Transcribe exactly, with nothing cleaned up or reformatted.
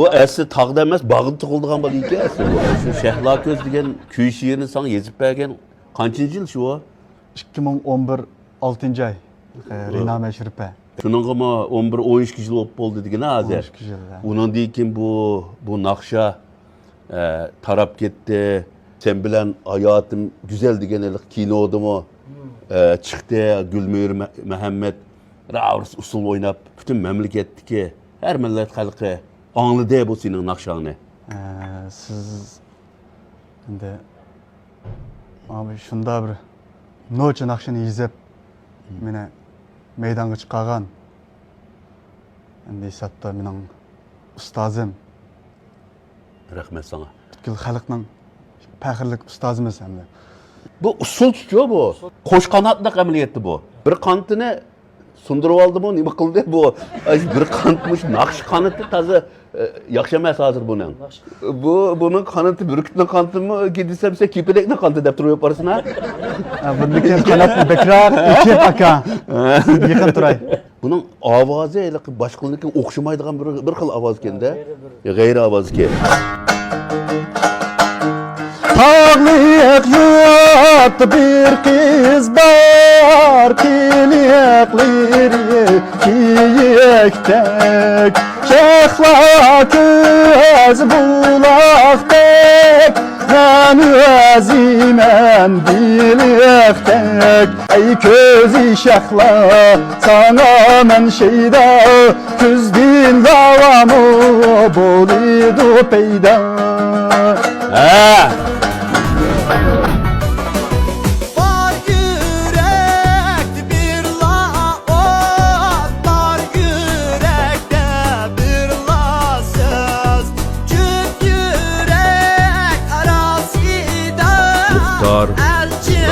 بۇ ئەسلى تاغدا ئەمەس، باغدا تۇغۇلىدىغان بالا ئىكەن ئەسلى بۇ. شۇ شەھلا كۆز دېگەن كۈي شېئىرنى ساڭا يېزىپ بەرگەن قانچىنچى يىل شۇ؟ ئىككى مىڭ ئون بىر، ئالتىنچى ئاي، ئە، رىنا مەشرىپە. شۇنىڭغىمۇ ئون بىر، ئون ئىككى يىل بولۇپ بولدى دېگىنە ھازىر. ئون ئىككى يىل، ھە. ئۇنىڭدىن كېيىن بۇ، بۇ ناخشا، ئە، تاراپ كەتتى. سەن بىلەن ھاياتىم گۈزەل دېگەن ھېلىقى كىنودىمۇ، ئە، چىقتى. گۈلمۆھۈر مە-، مەھەممەت راۋۇرۇس ئۇسسۇل ئويناپ، پۈتۈن مەملىكەتتىكى ھەر مىللەت خەلقى ئاڭلىدى بۇ سېنىڭ ناخشاڭنى. ئە، سىز ئەمدى مانا شۇنداق بىر نوچى ناخشىنى يېزىپ، مېنى مەيدانغا چىقارغان، ئەمدى ھېسابتا مېنىڭ ئۇستازىم. رەھمەت ساڭا. پۈتكۈل خەلقنىڭ پەخىرلىك ئۇستازىمىز ئەمدى. بۇ ئۇسسۇلچۇ بۇ. قوش قاناتلىق ئەمەلىيەتتە بۇ. بىر قانىتىنى سۇندۇرۇۋالدىمۇ، نېمە قىلدى بۇ؟ ئاي، بىر قانىت، مۇشۇ ناخشا قانىتى تازا، ئە، ياخشى ئەمەس ھازىر بۇنىڭ. بۇ، بۇنىڭ قانىتى بۈركۈتنىڭ قانىتىمۇ دېسەم، سەن كېپىلەكنىڭ قانىتى دەپ تۇرۇپ بارىسەن ھە؟ ھە، بۇندىكى قانات بەكرەك ئېچىپ ئاكا. يېقىن تۇراي. بۇنىڭ ئاۋازى ھېلىقى باشقىلىرىنىڭكىگە ئوخشىمايدىغان بىر، بىر خىل ئاۋاز ئىكەن-دە. غەيرىي ئاۋاز ئىكەن. تاغلىق يۇرتتا بىر قىز بار، قىلىقلىرى كىيىكتەك. شەھلا كۆز بۇلاقتەك، مەن ئۆزى مەن بېلىقتەك. ئەي كۆزى شەھلا، ساڭا مەن شەيدا، كۈزدىن داۋامى بولىدۇ پەيدا. ھە. بار يۈرەكتە بىرلا ئوت، بار يۈرەكتە بىرلا سۆز. جۈپ يۈرەك ئاراسىدا مۇختار. ئەلچى